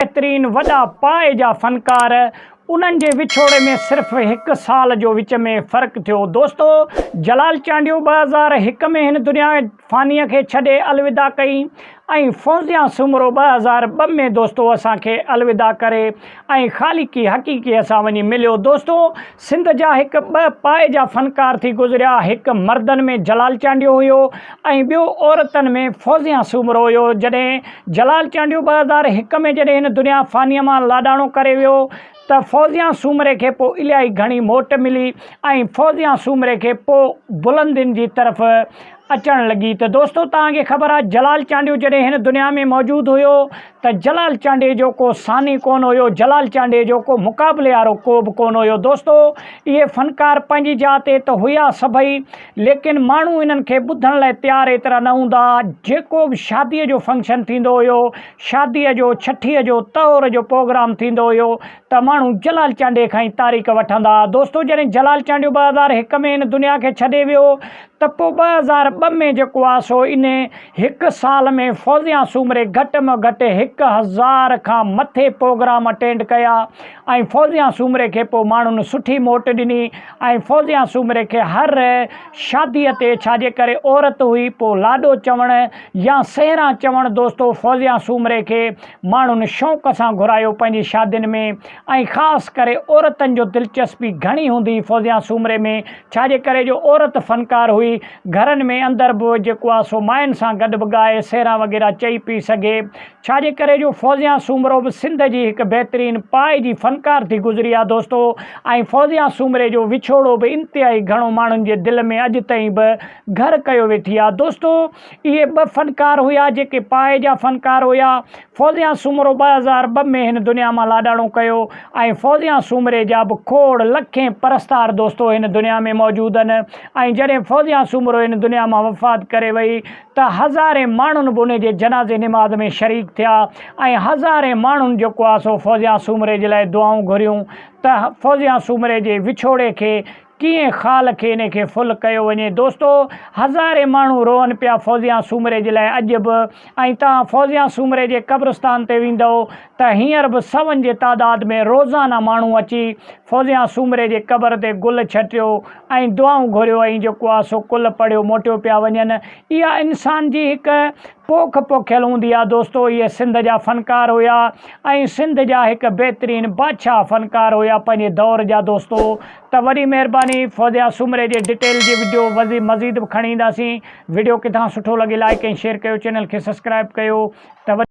بهترين وڏا پائي جا فنڪار انهن جي وڇوڙي ۾ صرف هڪ سال جو وچ ۾ فرق ٿيو دوستو جلال چانڊيو 2001 ۾ هن دنيا فانيء کي ڇڏي الوداع ڪئي ۽ فوزيا سومرو 2002 ۾ دوستو اسان کي الوداع ڪري ۽ خالقي حقيقي سان وڃي مليو دوستو سنڌ جا هڪ ٻه پائي جا فنڪار ٿي گذريا، هڪ مردن ۾ جلال چانڊيو هيو ۽ ٻيو عورتن ۾ فوزيان سومرو هيو. جڏهن جلال چانڊيو 2001 ۾ جڏهن هن دنيا فانيء مان لاڏاڻو ڪري ويو ته فوزيان سومري کي پوء الائي گهڻي موٽ ملي ۽ فوزيان سومري کي پوء بلندين جي طرف اچڻ لڳي ته دوستو توهان کي خبر آهي جلال چانڊيو جڏهن هن دنيا ۾ موجود هيو ته جلال چانڊيي جو ڪو ثاني ڪونه هيو، جلال چانڊيي جو ڪو مقابلي وارو ڪو به ڪونه هيو. دوستو اهي فنڪار پنهنجي جاء تي ته هيا سڀئي ليڪن ماڻهو انهن کي ٻڌڻ لاء تيار ايترا نه هوندا ها. جيڪو به شاديء جو فنڪشن ٿيندو هيو، شاديء جو، ڇٺيء جو، طهور جو پروگرام ٿيندو هيو ته ماڻهو جلال چانڊيي کان ئي تاريخ وٺندا ها. دوستو جڏهن جلال چانڊيو 2001 ۾ هن دنيا کي ڇڏي ويو ته پوء 2002 ۾ جيڪو آ سو ان هڪ سال ۾ فوزيان سومري گهٽ ۾ گهٽ 1000 کان مٿي پروگرام اٽينڊ ڪيا ۽ فوزيان سومري کي پوء ماڻهن سٺي موٽ ڏني ۽ فوزيان سومري کي هر شادي تي ڇا جي ڪري عورت هئي پوء لاڏو چوڻ يا سهرا چوڻ دوستو فوزيان سومري کي ماڻهن شوق سان گهرايو پنهنجي شادين ۾ ۽ خاص ڪري عورتن جو دلچسپي گهڻي هوندي هئي فوزيان سومري ۾ ڇا جي ڪري جو عورت فنڪار هئي، گهرن ۾ اندر به جيڪو آ سو ماين سان گڏ به ڳائي، سهرا وغيره چئي پئي سگهي. ڇا جي ڪري جو فوزيان سومرو به سنڌ جي هڪ بهترين پائي جي فنڪار ٿي گذري آ دوستو ۽ فوزيان سومري جو وڇوڙو به انتهائي گهڻو ماڻهن جي دل ۾ اڄ تائين به گهر ڪيو ويٺي آ دوستو اهي ٻه فنڪار هيا جيڪي پائي جا فنڪار هيا. فوزيان سومرو 2002 ۾ هن دنيا مان لاڏاڻو ڪيو ۽ فوزيان سومري جا به کوڙ لکين پرستار دوستو هن دنيا ۾ موجود آهن ۽ جڏهن فوزيان سومرو هن دنيا مان وفات ڪري وئي ته هزارين ماڻهن به ان جي جنازي نماز ۾ شريڪ ٿيا ۽ هزارين ماڻهن جيڪو آهي سو فوزيان سومري جي لاء دعائون گهريون ته فوزيان سومري جي وڇوڙي کي ڪيئن خال کي انهي کي فل ڪيو وڃي دوستو هزارين ماڻهو روئن پيا فوزيان سومري جي لاء اڄ به ۽ توهان فوزيان سومري جي قبرستان تي ويندؤ ته هينئر به سون جي تعداد ۾ روزانه ماڻهو اچي فوزيان سومري جي قبر تي گل ڇٽيو ۽ دعائون گهريو ۽ جيڪو آ سو قل پڙهيو موٽيو پيا وڃن اها انسان جي هڪ پوک پوکيل هوندي آ دوستو اهي سنڌ جا فنڪار هيا ۽ سنڌ جا هڪ بهترين بادشاهه فنڪار هيا پنهنجي دور جا دوستو ته وڏي مهرباني فوزيا سومري جي ڊيٽيل جي وڊيو وزي مزيد به کڻي اينداسين وڊيو ڪٿان سٺو لڳي لائيڪ ۽ شيئر ڪيو چينل کي سسڪرائب ڪيو ته.